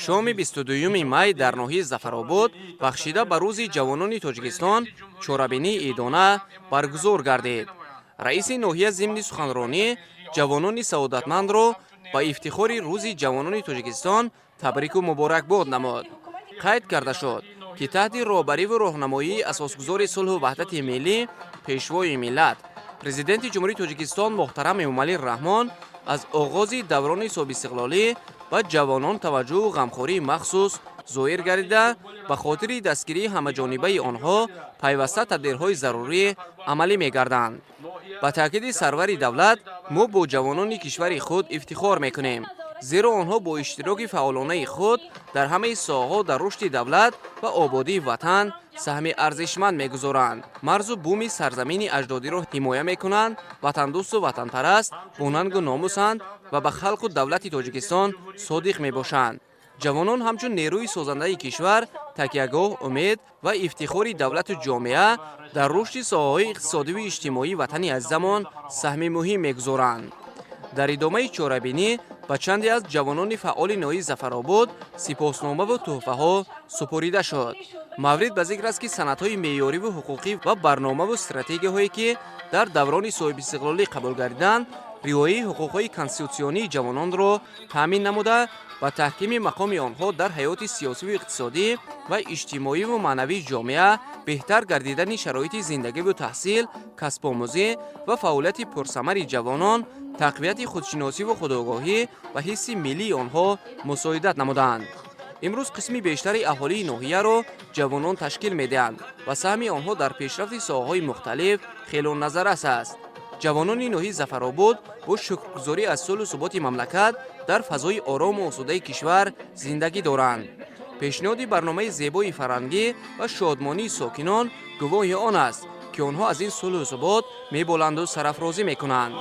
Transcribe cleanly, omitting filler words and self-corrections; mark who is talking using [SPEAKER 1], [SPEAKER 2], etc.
[SPEAKER 1] Шоми 22 май дар ноҳияи Зафаробод, бахшида ба Рӯзи ҷавонони Тоҷикистон, чорабинии идона баргузор гардид. Раиси ноҳия зимни суханронӣ ҷавонони саодатмандро ба ифтихори Рӯзи ҷавонони Тоҷикистон табрику муборакбод намуд. Қайд карда шуд, ки таҳти роҳбариву роҳнамоии асосгузори сулҳу ваҳдати миллӣ, Пешвои миллат, Президенти Ҷумҳурии Тоҷикистон муҳтарам Эмомалӣ Раҳмон, аз оғози даврони соҳибистиқлолӣ ба ҷавонон таваҷҷӯҳу ғамхории махсус зоҳир гардида, ба хотири дастгирии ҳамаҷонибаи онҳо пайваста тадбирҳои зарурӣ амалӣ мегарданд. Ба таъкиди сарвари давлат, мо бо ҷавонони кишвари худ ифтихор мекунем, зеро онҳо бо иштироки фаъолонаи худ дар ҳамаи соҳаҳо дар рушди давлат ва ободии ватан саҳми арзишманд мегузоранд, марзу буми сарзамини аҷдодиро ҳимоя мекунанд, ватандӯсту ватанпараст, бо нангу номусанд ва ба халқу давлати Тоҷикистон содиқ мебошанд. Ҷавонон ҳамчун нерӯи созандаи кишвар, такягоҳ, умед ва ифтихори давлату ҷомеа, дар рушди соҳаҳои иқтисодиву иҷтимоии ватани азизамон саҳми муҳим мегузоранд. Дар идомаи чорабинӣ ба чанде аз ҷавонони фаъоли ноҳияи Зафаробод сипосномаву тӯҳфаҳо супорида шуд. Маврид ба зикр аст, ки санадҳои меъёриву ҳуқуқӣ ва барномаву стратегияҳое, ки дар даврони соҳибистиқлолӣ қабул гардиданд, риояи ҳуқуқҳои конститутсионии ҷавононро таъмин намуда, ба таҳкими мақоми онҳо дар ҳаёти сиёсиву иқтисодӣ ва иҷтимоиву маънавии ҷомеа, беҳтар гардидани шароити зиндагиву таҳсил, касбомӯзӣ ва фаъолияти пурсамари ҷавонон, тақвияти худшиносиву худогоҳӣ ва ҳисси миллии онҳо мусоидат намуданд. Имрӯз қисми бештари аҳолии ноҳияро ҷавонон ташкил медиҳанд ва саҳми онҳо дар пешрафти соҳаҳои мухталиф хело назаррас аст. Ҷавонони ноҳияи Зафаробод бо шукргузорӣ аз сулҳу суботи мамлакат дар фазои орому осудаи кишвар зиндагӣ доранд. Пешниҳоди барномаи зебои фарҳангӣ ва шодмонии сокинон гувоҳи он аст, ки онҳо аз ин сулҳу субот меболанду сарафрозӣ мекунанд.